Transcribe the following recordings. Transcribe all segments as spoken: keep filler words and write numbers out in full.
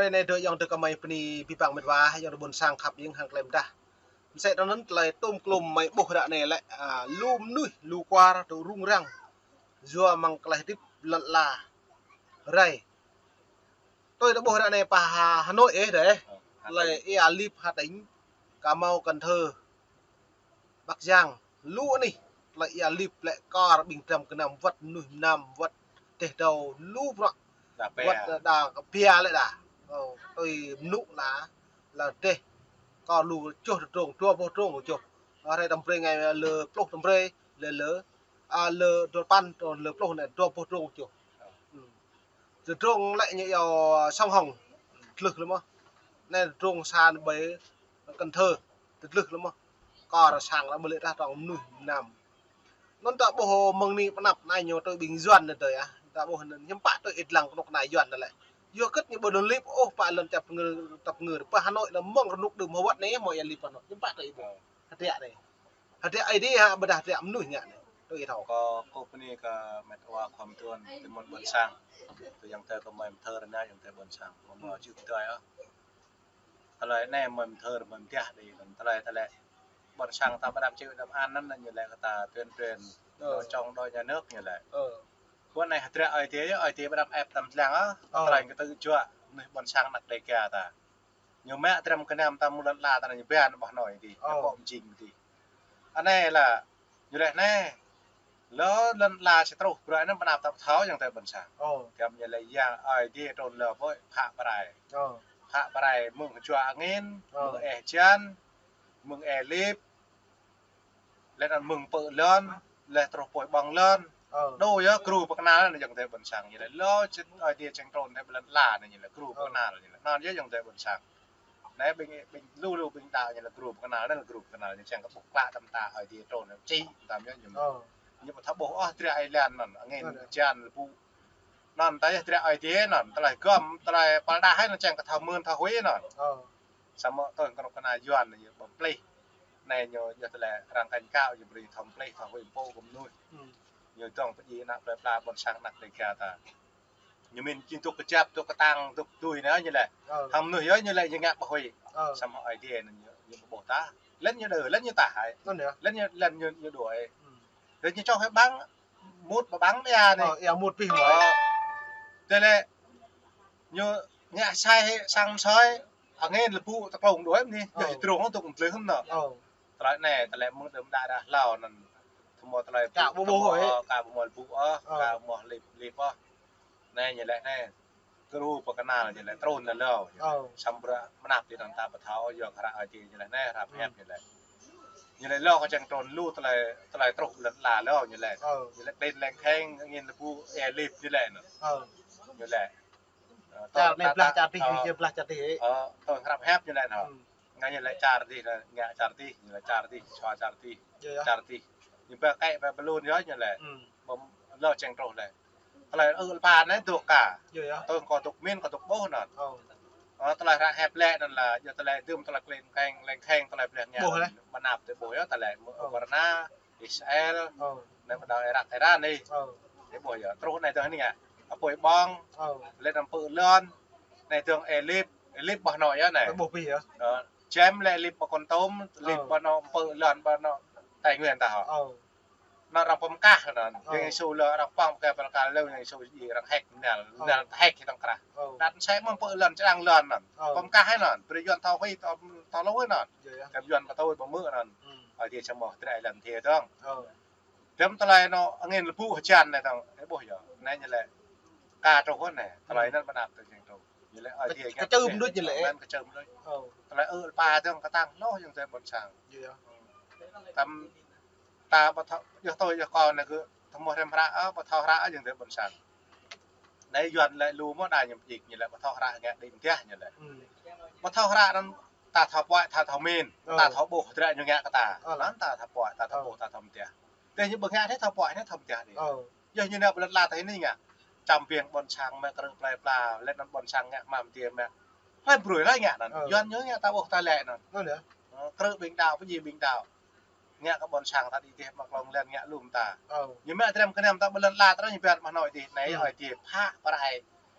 Anai dŏ ayŏng adơi kơmơi bơni abih bang met wa, ayŏng adơi ƀôn sang khăp ing hăng tơlơi pơdah. Mơsĕ tơ anŭn tơlơi tôm klôm mơi ƀuh ră anai lĕ, a, lu mơnuih, lu kwar dŏ rŭng răng. Yua mơ̆ng tơlơi hơdip lŏn ala rai. Tui ta ƀuh ră anai pơ Hà, Hà Nội ih dơi. Ơ, Hà Tây. Tơlơi ia lip Hà Tĩnh, Cà Mau, Cần Thơ, Bắc Giang, lu anih, tơlơi ia lip lĕ kor ƀing dram gơnam wơ̆t mơnuih mơnam wơ̆t dêh dâu lu bruă. Đa pia. Wơ̆t đa pia lĕ đa. Ơ, tui mơnŭ la, la dêh. Kor lu čuh tơdrong, dua boh tơdrong čuh. Ơ, hrơi tơm brơi ngai lơ pluh tơm brơi, lơ lơ, a, lơ dua păn, lơ pluh anai dua boh tơdrong čuh. Ơ. Tơdrong lĕ ñu iâu, a, Sông Hồng, tlưh lăm mơ̆. Anai tơdrong sa ƀai Cần Thơ, tlưh lăm mơ̆. Kor sang lăm ƀơi lĕ tah trong mơnuih mơnam. Anŭn ta ƀuh mơ̆ng anai pơnăp anai ñu tui ƀing Yuan anai dơi ah. Ta ƀuh anŭn hiư̆m pă tui ih lăng kơnuk kơna Yuan anai lĕ. Yua hơget ñu ƀu anŭn lip ôh pă lŏn čăp ngơ, čăp ngơ. Pơ Hà Nội lăm mơ̆ng rơnŭk đưm hơwăt anai mơ̆ ia lip Hà Nội. Hiư̆m pă tui ih ƀuh. Hơdră anai. Hơdră Aê Diê hă, ƀôdah hơdră mơnuih ngă anai. Tui ih thâo. Kâo, kâo bơni kơ met wa khua mơtuan, tơmơ̆n ƀôn sang. Tui ayŏng adơi kơ mơi mơthơr anai, ayŏng adơi ƀôn sang. Kâo mơ̆ čih pơtơi ah. Tơlơi anai mơi mơthơr, mơi mơtiah đĭ, tơlơi, tơlơi. Ƀôn sang ta ƀu đăm chịu đăm an anŭn, ñu lĕ kơ ta tuyên truyền. Ơ. Đòi trong đòi nhà nước ñu lĕ. Ơ. Ƀôn anai hơdră Aê Diê, Aê Diê ƀu đăm ĕp tăm tlang ah. Ơ. Tơlơi kơ tơ̆ juă, mơnuih ƀôn sang anăk Dêga ta. Ñu mă dram gơnam ta mơ̆ng lŏn ala ta anai ñu ba anŭn ƀơi Hà Nội dih, ñu pŏk mơjing dih. Anai lĕ, ñu lĕ anai. Lơ lŏn ala či truh bruă anŭn pơnăp ta ƀu thâo ayŏng adơi ƀôn sang. Ơ. Kiăng ñu lĕ ia Aê Diê trŭn lơ ƀơi phă prai. Ơ. Phă prai mơ̆ng hơjua angin, ơ, mơ̆ng ih hơjan, mơ̆ng ih lip, lĕ anŭn mơ̆ng pơ̆ lŏn, lĕ truh pui ƀơ̆ng lŏn. Ơ. Đô yơh gru pơkơnăl anŭn ayŏng adơi ƀôn sang ñu lĕ. Lơ čĕng Aê Diê čĕng trŭn tơ ƀơi lŏn ala anŭn ñu lĕ gru pơkơnăl ñu lĕ. Anŭn yơh ayŏng adơi ƀôn sang. Anai ƀing, ƀing lu lu ƀing đaŏ ñu lĕ gru pơkơnăl, anŭn lĕ gru pơkơnăl ñu čĕng kơ ƀuh klă tăm ta Aê Diê trŭn anŭn či tăm yơh ñu. Ơ. Ñu ƀu thâo ƀuh ôh hơdră ih lăng anŭn, angin, hơjan, lơbŭ. Anŭn ta yơh hơdră Aê Diê anŭn, tơlơi gơ̆m, tơlơi pơlđah anŭn čĕng kơ thâo mơ̆n thâo huĭ anŭn. Ơ. Samơ̆ tơl kơnuk kơna Yuan ñu ƀu pơplih. Anai ñu yơh tơlơi arăng kơnang kơ ñu brơi thâo pơplih, thâo huĭ pô kơ mơnuih. Ơ. Ñu dŏng pơdjai anăk plơi pla ƀôn sang anăk Dêga ta. Ñu mĭn či dŏ kơjăp, dŏ kơtang, dŏ tui anai ñu lĕ. Ơ. Hăng mơnuih yơh ñu lĕ ñu ngă ƀu huĭ. Ơ. Samơ̆ Aê Diê anŭn ñu, ñu ƀu ƀuh tah. Lĕn ñu đơ, lĕn ñu tah ai. Anŭn yơh. Lĕn ñu, lĕn ñu, ñu đuaĭ. Ơ. Lĕn ñu čoh hĭ ƀăng, mŭt ƀăng ia anai. Ơ, ia mŭt pih mơ̆. Ơ. Tơlơi ñu ngă sai hĭ sang mơsơi, angin lơbŭ tơklông đuaĭ anai. Ơ. Yơh ih drông dŏ mơtlih hơm anŭn. Ơ. Tơlơi anai, tơlơi mơ̆ng đưm đă đah hlâo anŭn. Tơmơ̆ tơlơi ka ƀu ƀuh ôh, ka ƀu mơ̆ lơbŭ ôh, ơ, ka ƀu mơ̆ lip, lip ôh. Anai ñu lĕ anai. Gru pơkơnăl ñu lĕ trŭn anŭn lơ. Ơ. Samơ̆ bruă mơnăp tui anŭn ta ƀu thâo, yua kơ hră Aê Diê ñu lĕ anai, hră pơhiăp ñu lĕ. Ñu lĕ lơ kơ čĕng trŭn lu tơlơi, tơlơi truh lŏn ala lơ ñu lĕ. Ơ. Ñu lĕ klin leng kheng, angin lơbŭ, ih lip ñu lĕ anŭn. Ơ. Ñu lĕ. Ơ, čar anai blah čar dih, ơ, blah čar dih. Ơ, tơl hră pơhiăp ñu lĕ anŭn. Ơ. Ngă ñu lĕ čar dih, ngă čar dih, ñu lĕ čar dih, čua čar dih, yơh, yơh, čar dih. Ñu ba kaĭ ba balun yơh ñu lĕ. Ơ. Ƀơ̆m lơ čĕng truh lĕ. Tơlơi ư lơpa anai dŏ ka. Yơh, yơh. Tơl kơ dŏ min, kơ dŏ ƀuh anŭn. Ơ. Ơ, tơlơi hră pơhiăp lĕ anŭn lĕ, yơh tơlơi đưm tơlơi klin kheng, leng kheng tơlơi bleh ngă. Ƀuh lĕ. Ƀơnăp tui ƀuh yơh tơlơi mơ̆, ơ, Ukraina, Israel, ơ, anai ƀơđao Irak, Iran anai. Ơ. Ih ƀuh yơh, truh anai dơ̆ng anai ngă. Apui ƀơ̆ng, ơ, lĕ anŭn pơ̆ lŏn, anai dơ̆ng ih lip, ih lip ƀơi anŭn yơh anai. Ƀuh pih yơh. Ơ, čem lĕ lip ƀơi Kon Tum, lip, ơ, ƀơi anŭn pơ̆ lŏn, ƀơi anŭn Tây Nguyên ta hŏ. Ơ. Anŭn arăng pơmơkah anŭn. Ơ. Yang Yêsu lơ arăng pơ̆ng pơkah pơlaka lơ Yang Yêsu ji arăng hek nal, ơ, nal hek hăng krah. Ơ. Đăt sai mơ̆ pơ̆ lŏn čơđăng lŏn anŭn. Ơ. Pơmơkah anŭn, brơi Yuan thâo huĭ, thâo, thâo lui anŭn. Yơh, yơh. Kơ Yuan pơtui pơmư̆ anŭn. Ơ. Aê Diê samơ̆ hơdră lŏn thiê dơ̆ng. Ơ. Tơm tơlơi anŭn angin lơbŭ hơjan anai dơ̆ng, ih ƀuh yơh. Anai ñu lĕ ka truh anai, tơlơi, ơ, anŭn ƀơnăp tui čĕng truh. Ñu lĕ Aê Diê kơ, kơčưm đôč ñu lĕ. Anŭn kơčưm đôč. Ơ. Tơlơi ư lơpa dơ̆ng kơtang hloh ayŏng adơi ƀôn sang. Yơh, yơh. Tơm ta ƀu thâo, yơh tui yơh kâo anai kơ tơmơ̆ hrăm hră, ơ, ƀu thâo hră ayŏng adơi ƀôn sang. Anai Yuan lĕ lu mơ̆ đa ñu pơjik ñu lĕ ƀu thâo hră ngă đĭ mơtiah ñu lĕ. Ơ. Ƀu thâo hră anŭn ta thâo puăi, ta thâo min, ơ, ta thâo ƀuh hơdră ñu ngă kơ ta. Ơ. Anŭn ta thâo puăi, ta thâo, ơ, ƀuh, ta thâo mơtiah. Tơdah ñu ƀu ngă anai thâo puăi, anai thâo mơtiah đĭ. Ơ. Yơh ñu nao ƀơi lŏn ala ta anai ngă. Čăm ƀing ƀôn sang mă krư̆ plơi pla, lĕ anŭn ƀôn sang ngă mă mơtiah mă. Hlơi brơi hlơi ngă anŭn. Ơ. Yuan ñu ngă ta ƀuh ta lĕ anŭn. Ơ, yơh. Ơ, krư̆ ƀing đaŏ, pơjing ƀing đaŏ. Ngă kơ ƀôn sang ta đĭ dih mă klŏng lĕ ngă lŏm ta. Ơ. Ñu mă dram gơnam ta ƀơi lŏn ala ta ñu ƀiă mă anŭn dih anai, ơ, ơi dih phă prai.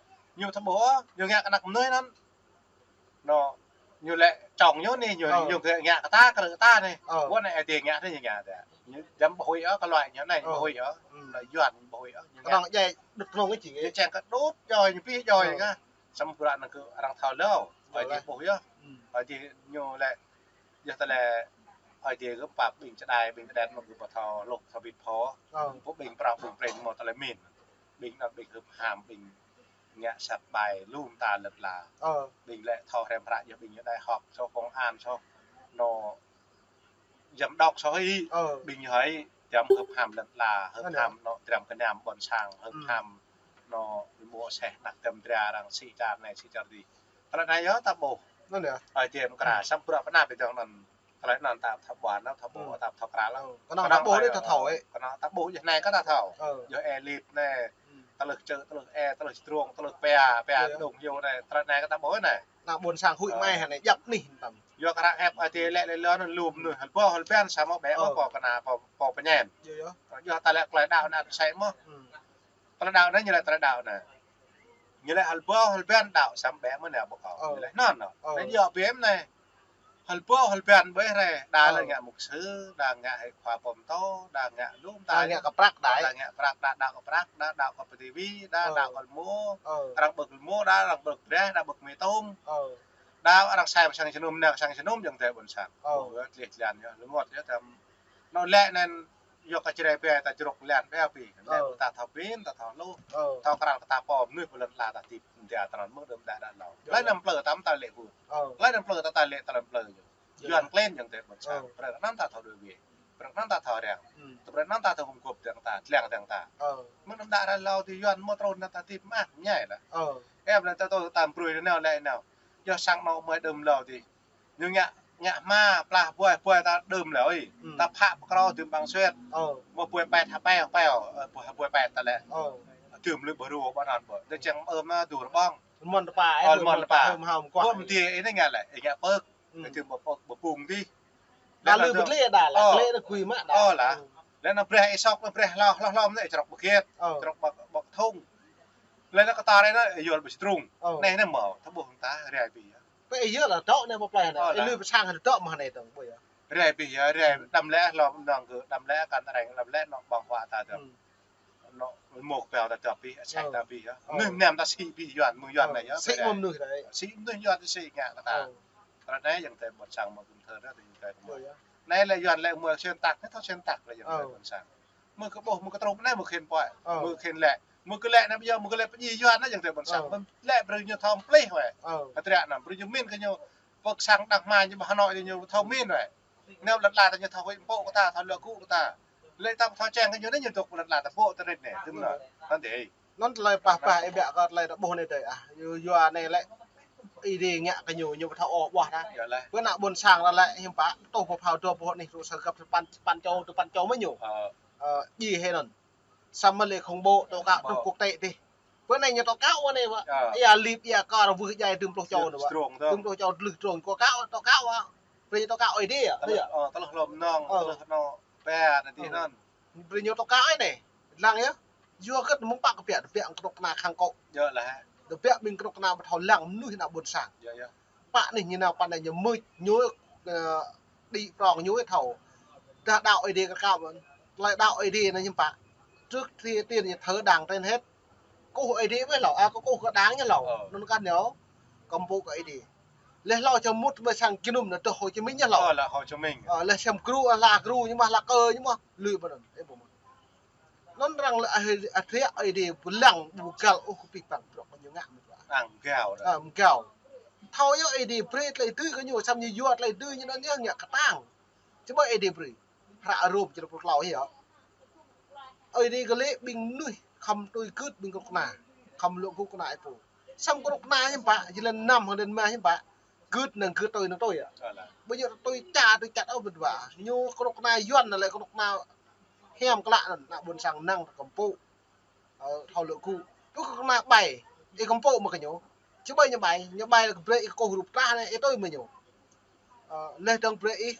Ñu thâo ƀuh, ñu ngă kơ anăk mơnuih anŭn. Anŭn, ñu lĕ čŏng ñu anai, ñu, Ơ. Ñu ngă kơ ta, kơ ta anai. Ơ. Wơ̆t anai Ơi Adai ngă anai ñu ngă ta. Ñu djăm ƀu huĭ ôh, kơ luai ñu anai ñu ƀu Ơ. Huĭ ôh. Ơ. Luai Yuan ƀu huĭ ôh. Ñu ngă. Kơnơ̆ng djai đŭt kơnơ̆ng kơ či. Ñu čang kơ đŭt djai, ñu pĭ djai Ơ. Kơ. Samơ̆ bruă anŭn kơ arăng thâo lu. Ơ. Ơi Adai ƀuh yơh. Ơ. Ơi Adai ñu lĕ, yơh tơlơi Ơi Adai kơ pap ƀing čơđai, ƀing čơđai mơ̆ kơ ƀu thâo lŏk thâo bĭt phô. Ơ. Ƀu ƀing prăk, ƀing prin mơ̆ tơlơi min. Ƀing anŭn ƀing hưp ham, ƀing ngă sat ƀai lŏm ta lŏn la. Ơ. Ƀing lĕ thâo hrăm hră yơh ƀing ñu đại học, soh công an, soh anŭn giám đốc, soh hĭ. Ơ. Ƀing ñu hĭ, djăm hưp ham lŏn la, hưp Anŭn yơh. Ham anŭn dram kơnăm ƀôn sang, hưp Ừ. Ham anŭn ƀu mơ̆ seh năk dăm dra arăng sĭ čar anai sĭ čar adih. Tơlơi anai yơh ta ƀuh. Anŭn yơh. Ơi Adai mơ̆ kra, samơ̆ bruă pơnap ƀing dong anŭn. Tơlơi anŭn ta thâo ƀuăn, ta thâo ƀuh, Ừ. Ta thâo kral. Ơ, kơnơ̆ng ta ƀuh anai ta thâo ĕ. Kơnơ̆ng ta ƀuh yơh anai kơ ta thâo. Ơ. Yơh ĕ lip anai. Ừ. Tơlơi čơ, tơlơi ĕ, tơlơi strong, tơlơi pia, pia Ơ. Dong yơh anai. Tơlơi anai kơ ta ƀuh anai. Ană ƀôn sang huĭ Ơ. Mai hă anai, djăp anih tăm. Yơh kơ arăng ĕp Ơi Adai lĕ lĕ lŏn lŏm anai, hơbâo hơbăn samơ̆ ƀĕ mơ̆ Ơ. Pô kơna, pô, pô pơñen. Yơh, yơh. Yơh ta lĕ tơlơi đaŏ anai sĕ mơ̆. Ừ. Tơlơi đaŏ anai ñu lĕ tơlơi đaŏ anai. Ñu lĕ hơbâo hơbăn đaŏ samơ̆ ƀĕ mơ̆ anai ƀu kơ. Ơ. Ñu lĕ anŭn anŭn. Ơ. Anai yơh ƀĕ mơ̆ anai. Hơbâo hơbăn ƀĕ rai, đa Ơ. Lĕ ngă mục sư, đa ngă hĭ khua pơm tô, đa ngă lŏm ta. Đa ngă kơ prăk đa. Đa ngă prăk đa, đaŏ kơ prăk đa, đaŏ kơ pơtivi đa, Ơ. Đaŏ kơ rơmô. Ơ. Arăng ƀơ̆k rơmô đa, arăng ƀơ̆k dreh đa, ƀơ̆k mê tông. Ơ. Đa arăng sai pơ sang jơnum, nao kơ sang jơnum jing tơ ƀôn sang. Ơ. Ƀuh yơh, tlĕ jơlan yơh, lơngot yơh, tăm. Anŭn lĕ anŭn yơh kơ čơrai pia ta črŏk lan pia pi. Lĕ Ơ. Ta thâo pĭn, ta thâo lu. Ơ. Thâo kral kơ ta pô mơnuih pơ lŏn la ta hơdip, dia ta anŭn mơ̆ng đưm đă đă hlâo. Yơh. Laih anŭn plơi tăm ta lĕ ƀuh. Ơ. Laih anŭn plơi ta ta lĕ ta lŏn plơi yơh. Yơh. Yuan klin jing tơ ƀôn sang. Ơ. Bruă anŭn ta thâo đuaĭ wai. Bruă anŭn ta thâo răng. Ừ. Tơ bruă anŭn ta thâo hum gŏp dăng ta, dlăng dăng ta. Ơ. Mơ̆ng đưm đă đă hlâo tơ Yuan mơ̆ trŭn anŭn ta hơdip mơak ñai lah. Ơ. Em anŭn ta tơ tam brơi anŭn lĕ anŭn. Yơh sang anŭn mơi đưm hlâo tơ. Ñu ngă, ngă hma, plah buai, buai ta đưm lĕ ơi. Ừ. Ta phă pơkrô dưm ƀăng suet. Ơ. Mơ̆ buai pet hă peo, peo, ơ, buai, buai pet ta lĕ. Ơ. Dưm lui ƀơ̆ rô ƀơ̆ anŭn ƀơ̆. Tơ čang ơ mă dur ƀơ̆ng. Mơ̆n tơpă, Ơ, mơ̆n tơpă. Hơm hao mơ̆n kua. Hôm tê, anai ngă lĕ, ngă pơk. Ừ. Tơ dưm ƀơ̆ pơk, ƀơ̆ pung tơ. Đa lư bơ̆t lĕ đa lah, Ơ. Lĕ anŭn kui mă đa. Ơ lah. Ừ. Lĕ anŭn breh ih sŏk, anŭn breh hloh, hloh, hloh, anŭn črŏk ƀơ̆ kiet. Ơ. Črŏk ƀơ̆, ƀơ̆ thŭng. Lĕ anŭn kơtar anŭn, yua ƀơ̆ strung. Ơ. Anai anŭn mơ̆, ta ƀuh ta, rai pi yơh. Pơ ih yơh lah dŏ anai pơ plơi anai. Ơ, ih lah. Lui pơ sang hă dŏ mơ̆ anai dong, ƀuh yơh. Rai pi yơh, rai, đăm lĕ hlâo mơnơ̆ng kơ, đăm lĕ kăn răng, đăm lĕ anŭn ƀơ̆ng huă ta dong. Hmm. Anŭn mơ̆ peo ta dŏ pi, asai Ơ. Ta pi yơh. Ơ. Mơnuih mơnam ta sĭ pi Yuan, mơ̆ Yuan Ơ. Anai yơh. Sĭ mơ̆ mơnuih anai. Sĭ mơnuih Yuan ta sĭ ngă kơ ta. Ơ. Tơlơi anai jing tơ ƀôn sang mơ̆ kŭm thơ ta jing tơ kơ mơ̆. Ơ, yơh. Anai lĕ Yuan lĕ mơ̆ xuyên tạc, anai thâo xuyên tạc lĕ jing tơ Ơ. Ƀôn sang. Mơ̆ kơ ƀuh, mơ̆ kơ trŭp anai, mơ̆ khĭn puai. Ơ. Mơ̆ khĭn lĕ. Mơ̆ kơ lĕ anai ƀu djơ̆, mơ̆ kơ lĕ pơñi Yuan anai jing tơ ƀôn sang. Ơ. Mơ̆ lĕ brơi ñu thâo plih wai. Ơ. Hơdră anŭn, brơi ñu min kơ ñu. Pơk sang đang hma ñu ƀu Hà Nội ñu thâo min wai. Anai lŏn la ta ñu thâo huĭ pô kơ ta, thâo lŏk kơ ta. Lĕ ta thâo čang kơ ñu anai ñu dŏ lŏn la ta ƀô̆ tơrit anai, dŭm anŭn. Anŭn dih. Anŭn tơlơi pah pah ih ƀiă kơ tơlơi ta ƀuh anai dih ah. Yua, yua anai lĕ Ơi Adai ngă kơ ñu, ñu ƀu thâo ôh ƀuh ta. Yơh lah. Pơ ană ƀôn sang ta lĕ hiư̆m pă, tuh pơ phao dua pơ hơnih rŭ sa găp sapăn, sapăn čô, sapăn čô mơ̆ ñu. Ơ. Ơ, djai hĭ anŭn. Samơ̆ lĕ khŏng ƀô̆ tố cáo truh quốc tế dih. Bơ anai ñu tố cáo anai ƀă. Ơ. Ia lip, ia kar, wưh djai dŭm pluh čô anai ƀă. Strong tơ. Dŭm pluh čô dlưh strong tố cáo, tố cáo ƀă. Brơi ñu tố cáo Ơi Adai ƀă. Tơlơi, ơ, tơlơi hlŏm nong, ơ, tơlơi anŭn, pia anai dih anŭn. Brơi ñu tố cáo anai. Lăng yơh. Yua kơ mơ̆ng pă kơ pia, kơ pia kơnuk kơna khăng kŏ. Yơh lah. Kơ pia ƀing kơnuk kơna ƀu thâo lăng mơnuih ană ƀôn sang. Yơh, yơh. Pă anai ñu nao pă anai ñu mưč ñu, ơ, đĭ prong ñu thâo. Dah đaŏ Ơi Adai kơ kâo mơ̆n. Tơlơi đaŏ Ơi Adai anai hiư̆m pă. Trước khi tiên ñu thờ đảng trên hết. Kơkuh Ơi Adai mơ̆ hlâo, a, kơkuh kơ đảng ñu hlâo. Ơ. Anŭn kăn ñu. Kơmpŭ kơ Ơi Adai. Laih hlâo čơmŭt ƀơi sang jơnum anŭn tơ Hồ Chí Minh ñu hlâo. Ơ, lah Hồ Chí Minh. Ơ, laih sem gru, a, hla gru ñu mơ̆, hla kơ ñu mơ̆. Lui ƀơi anŭn. Ơ, ƀu mơ̆n. Anŭn arăng lĕ, a, a, triă Ơi Adai ƀu lăng, ƀu găl ôh kơ pih păng bruă kơ ñu ngă mơ̆n. Ang gao dah. A, gao. Thâo yơh Ơi Adai brơi tơlơi dưi kơ ñu, samơ̆ ñu yua tơlơi dưi ñu anŭn yơh ngă kơtang. Čơmơ̆ Ơi Adai brơi. Hră Rôm črăn pluh klâo yơh. Ơi Adai kơ lĕ ƀing mơnuih khŏm tui gưt ƀing kơnuk kơna. Khŏm lŏk gŭ kơna ih pô. Samơ̆ kơnuk kơna hiư̆m pă, jơlan năm hăng jơlan rơma hiư̆m pă. Gưt năng gưt, tui năng tui yơh. Ơ lah. Ƀu djơ̆ tui ča, tui čăt ôh ƀu djơ̆. Ñu kơnuk kơna Yuan anai lĕ kơnuk kơna hiam klă anŭn, ană ƀôn sang năng tơ kơmpŭ. Ơ, thâo lŏk gŭ. Tui kơnuk kơna ƀai. Ih kơmpŭ mơ̆ kơ ñu. Či ƀai ñu ƀai, ñu ƀai lĕ brơi ih kơkuh rup trah anai, ih tui mơ̆ ñu. Ơ, laih dơ̆ng brơi ih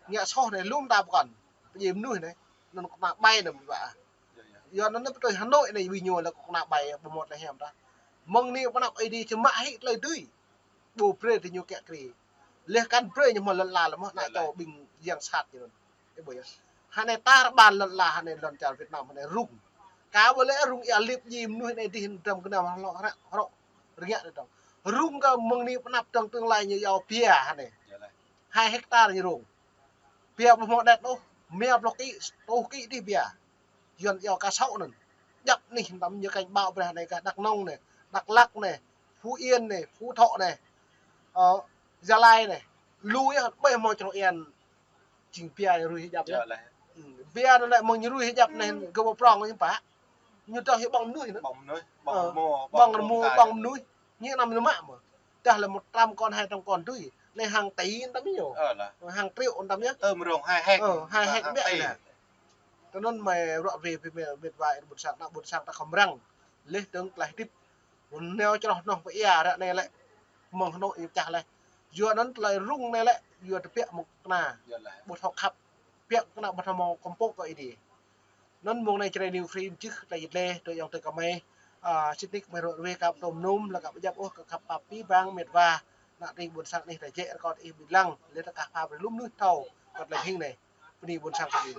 ngă soh anai lŏm ta pơkŏn. Pơdjai mơnuih anai. Anŭn kơnuk kơna ƀai anai ƀă. Yơh, yơh. Yua anŭn anai pơtui Hà Nội anai ƀing ñu lĕ kơnuk kơna ƀai ƀu mơ̆t lĕ hiam dah. Mơ̆ng anai pơ anăp Ơi Adai čơmă hĭ tơlơi dưi. Ƀu brơi tơ ñu kiăng kri. Leh kăn brơi ñu mơ̆ lŏn ala lĕ mơ̆, anai čô ƀing yang sat ñu anŭn. Ơ ƀuh yơh. Hơnai tar ƀan lŏn ala, hơnai lŏn čar Việt Nam hơnai rŭng. Kâo ƀu lĕ rŭng ia lip ji mơnuih anai dih dram kơnam hrŏ, hrŏ, hrŏ, rơngiă dih dong. Rŭng kơ mơ̆ng anai pơ anăp dong tương lai ñu yua bia hơnai. Hai hektar ñu rŭng. Bia ƀu hmâo đĕt ôh, mia pluh ký, rơtuh ký dih bia. Yuan yua kơ sŏ anŭn. Djăp anih tơm ñu cảnh báo brơi anai kơ Đắk Nông anai, Đắk Lắk anai, Phú Yên anai, Phú Thọ anai, ơ, Gia Lai anai. Lu yơh, ƀơi hmâo črô ian jing bia ñu rui hơjăp yơh. Bia anŭn lĕ mơ̆ng ñu rui hơjăp anai, gơ̆ ƀu prong ñu pă. Ñu tơh ñu ƀơ̆ng mơnuih anŭn. Ƀơ̆ng mơnuih, ƀơ̆ng rơmô, ƀơ̆ng mơnuih. Ñu năm ñu mă mơ̆. Tơdah lĕ một trăm con, hai trăm con tui. Anai hàng tỷ tơm ñu. Hàng triệu tơm yơh. Tơm rong hai hek. Ơ, hai hek biă anai. Tơ anŭn mơi ruă brơi ƀing met wa ƀôn sang, ană ƀôn sang ta khŏm răng. Leh dơ̆ng tơlơi hơdip. Nao čroh noh pơ ia ră anai lĕ. Mơ̆ng hơnŭ ñu pơčah leh. Yua anŭn tơlơi rŭng anai lĕ, yua tơbiă mơ̆ng kơna. Ƀu thâo khăp. Biă kơna ƀu thâo mơ̆ kơmpŏk kơ Ơi Adai. Anŭn mơ̆ng anai Jrai News Free čih tơlơi dleh, tui yŏng tui kơ mơi, ơ, sĭt nik mơi ruă brơi kơ tơm num, lĕ kơ pơjăp ôh kơ khăp pap pĭ bang met wa, ană tring ƀôn sang anih ta jĕ rơkâo ih ƀing lăng, leh ta kah pap brơi lu mơnuih thâo, kơ tơlơi hing anai. Bơni ƀôn sang kơ ih.